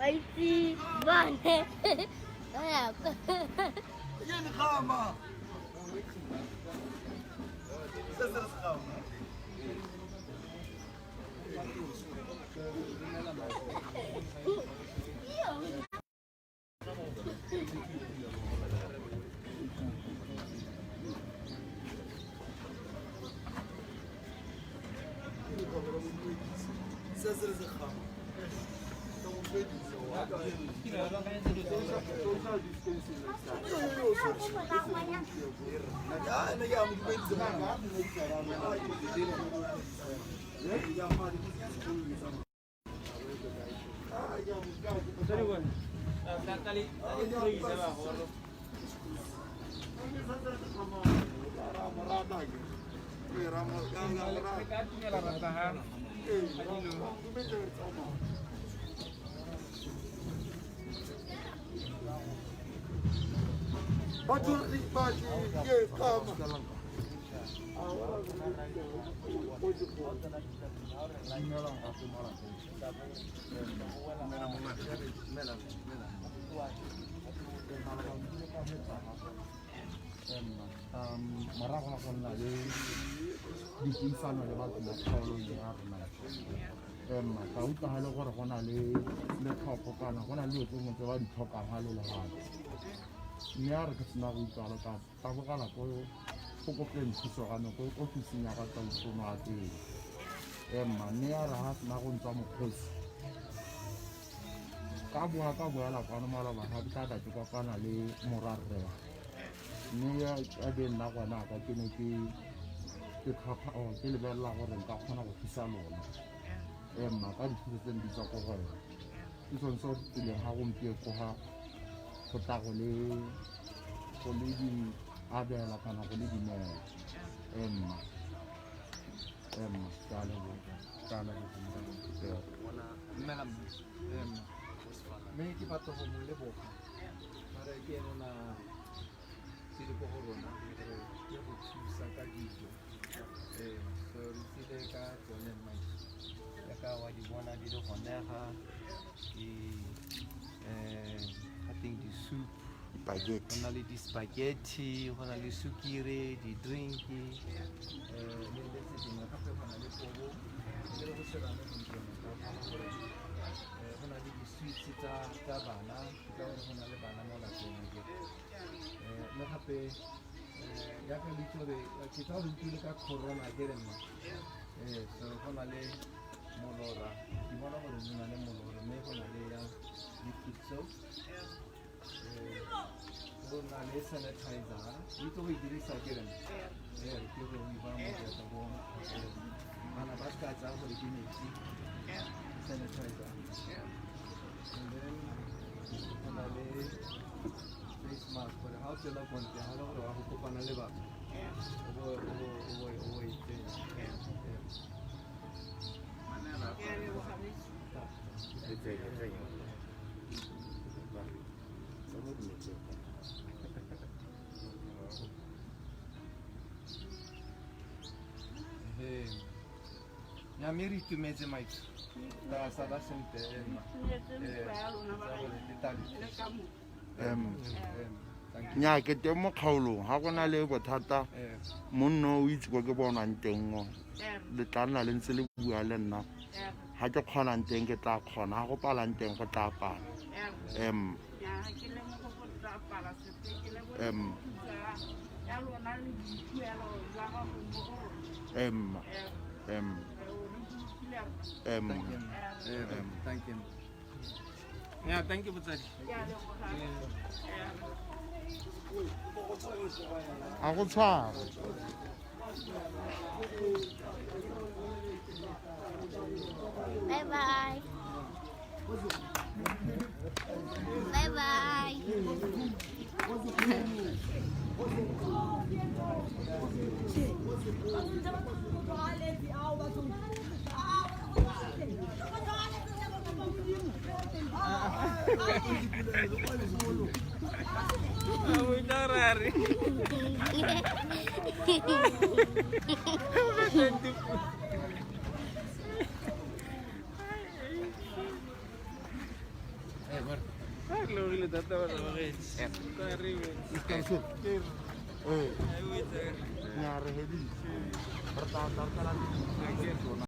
Ba itse bane. Ya. Morago ga go nna le dipuisano le batho mo kgaolong ya rona, emma ka utlwa ga le gore go na le letlhoko kana go na le dilo tse dingwe tse ba di tlhokang ga le le gape. Mme a re ke sena go utlwalo, ka tabogela ko go kopeng thuso gane ko ofising ya ga Tautona wa teng. Emma mme a re ga sena go ntswa mokgosi, ka boa ka boela kwano maloba ga ke tla ka ke kopana le morwarre, mme a be nna gona ka ke ne ke ke tlhopha or ke lebelela gore nka kgona go thusa lona, emma ka dithuso tse di tswa ko go ena. Ke sone se tseleng ga gompieno ga go tla go le go le di abela kana go le dinela. Emma, emma, ke a leboga, ke a leboga. Dumela mme. Mme ke batla go mo leboga mare ke ene o na tsile ko go rona gore ke go thusa ka dijo. So re tsile ka tsone mma, jaaka wa di bona di le gonega di ga teng di-soup, Spaghetti. Go na le di-spaghetti, go na le sukiri, di-drink, le tse dingwe gape. Go na le kobo le go serame gompieno ka kgona gore go na le di-sweets tsa bana, ke ka gore go na le bana mo lapeng akere. Le gape jaaka le itse gore ke tsa gore utlwile ka corona akere mma. So go na le molora, ke bona gore le na le molora, mme go na le ya liquid soap, go na le sanitizer, o itse go e dirisa akere? Ke gore o e baya mo diatla bo bana ba se ka tsaya gore ke metsi, sanitizer. And then go na le face mask gore ga o tswela ko ntle, ga e le gore wa go kopana le batho, o bo e tsenya. Ee. Nya mme re itumetse maitso ka sala sentle mma. Tsa gore le tla le thusa. Thank you. Nnyaa, ke teng mo kgaolong ga go na le bothata, monno o itse ko ke bonwang teng o le tla nna le ntse le bua le nna. Ga ke kgonang teng ke tla kgona, ga go palang teng go tla pala. Em em em Thank you. Thank you. Yeah, thank you, botsadi. A go tshwara. Bye bye. Bye bye. Rari. Re lebogile thata batho ba gaetsho. Ka re Ee, nya re heditse. Re tla tla re tla.